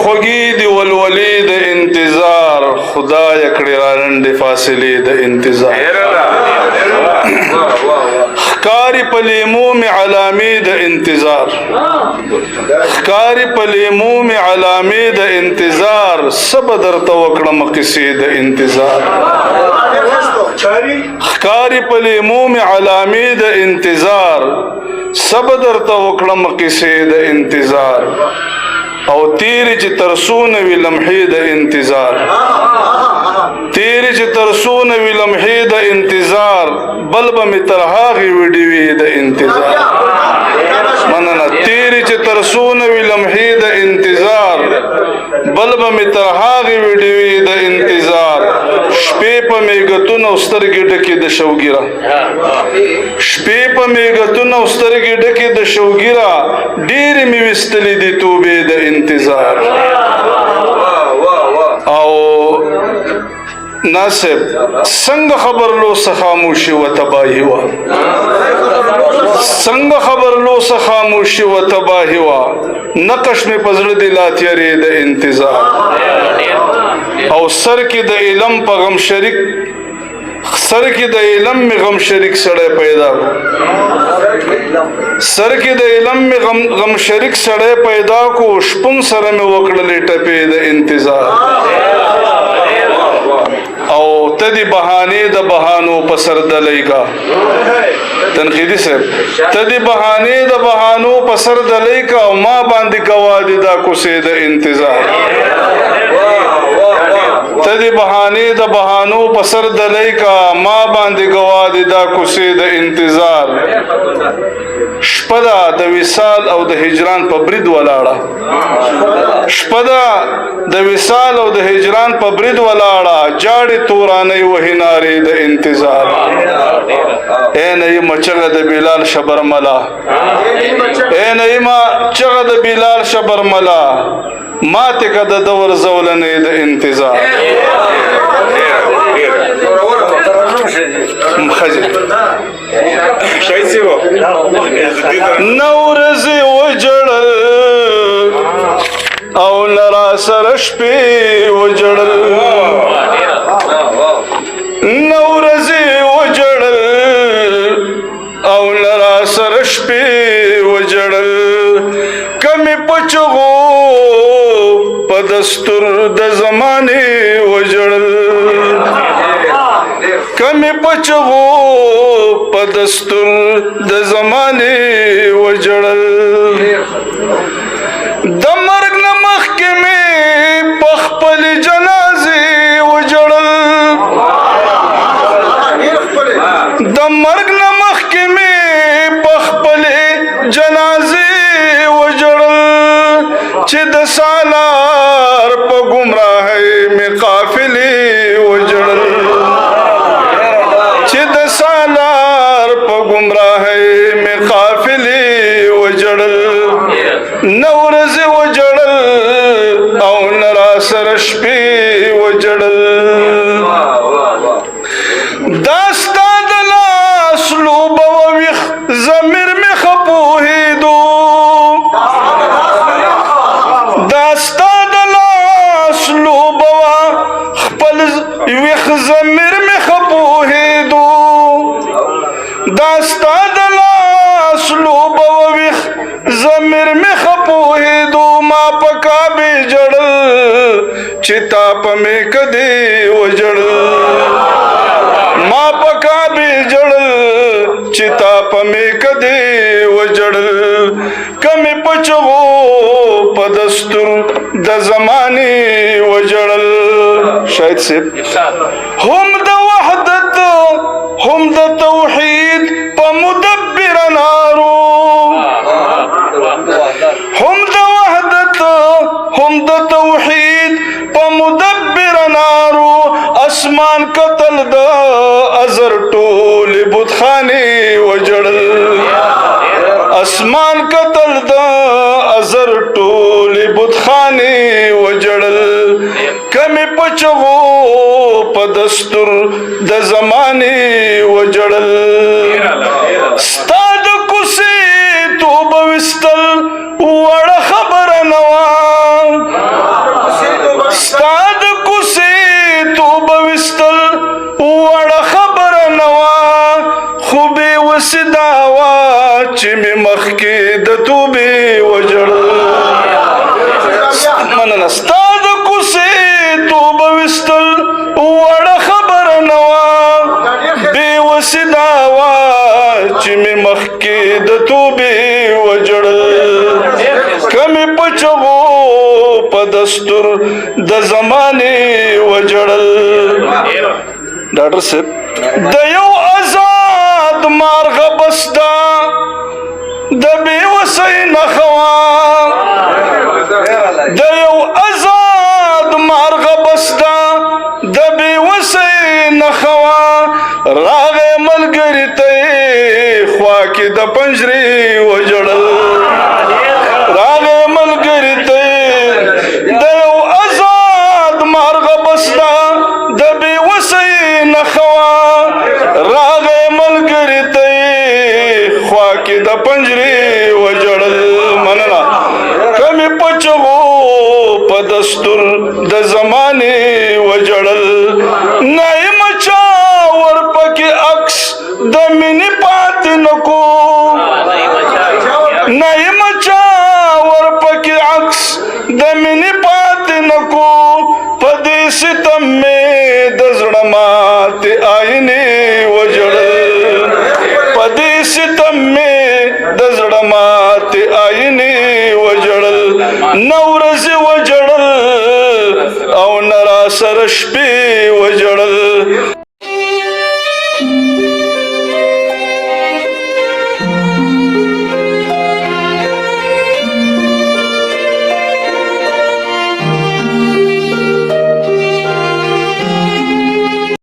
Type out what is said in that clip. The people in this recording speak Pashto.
خوږې دي ولولې د انتظار، خدای کړې رالنډې فاصلې د انتظار. ښکاري په لیمو مې علامې د انتظار، ښکاري په لیمو مې علامې د انتظار، څه به درته وکړم قصې د انتظار. ښکاري په لیمو مې علامې د انتظار، څه به درته وکړم قصې د انتظار. او تیرې چې تر څو نه وي لمحې د انتظار، تیرې چې تر څو نه وي لمحې د انتظار، بل به مې تر هغې وډي وي د انتظار. مننه. تیرې چې تر څو نه وي لمحې د انتظار، بل به مې تر هغې وډي وي د انتظار. شپې په میګتون او سترګې ډکې د شوګیره، شپې په میګتون او سترګې ډکې د شوګیره، ډېرې مې ویستلې دي توبې د انتظار. او ناصب څنګه خبر لو خاموشي و تباهي وا، څنګه خبر لو خاموشي و تباهي وا، نقش مې پزړه دی لا تیارې د انتظار. او سر کې د علم په غم شریک، سر کې د علم می غم شریک سړی پیدا کو، سر کې د علم می غم شریک سړی پیدا کو، شپون سره مې وکړلې ټپې د انتظار. او ته دی بهانې د بهانو په سر دلې کا، تنقیدی صاحب، ته دی بهانې د بهانو په سر دلې کا، او ما باندې گواه دي دا کوسې د انتظار. ته دی بهانې د بهانو په سر دلې کا، ما باندې گواه دي دا کوسې د انتظار. شپه ده د وصال او د هجران په برید ولاړه، شپه ده د وصال او د هجران په برید ولاړه، جاړې تورانۍ وهي نارې د انتظار. اے نعیمه چغه د بلال شبرملا، اے نعیمه چغه د بلال شبرملا، ماته که د دور زولنې د انتظار. مخزي نورزي وجړل او لرا سره شپې وجړل، نورزي وجړل او لرا سره شپې وجړل، کمی پچغو په دستور د زمانه وجړل، کمی پچغو په دستور د زمانه وجړل. د مرګ نه مخکې مې په خپل جنازې وجړل، د مرګ نه مخکې مې په خپل جنازې وجړل، چې د سالار په ګمراهۍ مې قافلې وجړل، چې د سالار په ګمراهۍ مې قافلې وجړل. نه ورځې وجړل او نه را سره شپې وجړل. دا ستا د لاس لوبه وه ویښ ضمیر مې ښه پوهېدو، دا ستا د لاس لوبه وه خپل ویښ ضمیر مې ښه پوهېدو، دا ستا د لاس لوبه وه ویښ ضمیر مې ښه پوهېدو. ما په کعبې ژړل چې تا په میکدې وژړل، ما په کعبې ژړل چې تا په میکدې وژړل. کمې پچغو په دستور د زمانې وژړل. شاهد صاحب، هم د وحدت هم د توحید په مدبر نارو، هم د وحدت هم د توحید په مدبر نارو، اسمان قتل د ازر ټول بتخانې وجړل، اسمان قتل د ازر ټول بتخانې وجړل. کمی پچغو په دستور د زمانې وجړل. ستا د کوسې توبه وستل وړه خبره نه وه، وا چې مې مخکې د توبې وژړل. مننه. ستا د کوڅې توبه ویستل وړه خبره نه وه، بېوسي دا وه چې مې مخکې د توبې وژړل. که مې په چغو په دستور د زمانې وژړل. ډاکټر صاحب، د یو آزاد مارغه بس دا د بېوسۍ نښه وه. د یو آزاد مارغه بس دا د بېوسۍ نښه وه. راغی ملګري ته یې خوا کې د پنجرې وژړل. راغی ملګري ته یې، د یو آزاد مارغه بس دا د بېوسۍ نښه وه. راغی ملګري ته یې خوا کې د پنجرې وژړل. مننه. که مې په چغو په دستور د زمانې وژړل، نایم چا ورپکې عکس د مینې پاتې نکو، نایم چا ورپکې عکس د مینې پاتې نکو. په دې ستم مې د زړه ماتې آینې وژړل. په دې ستم مې د زړه ماتې آینې وژړل. نه ورځې وژړل او نه را سره شپې وژړل.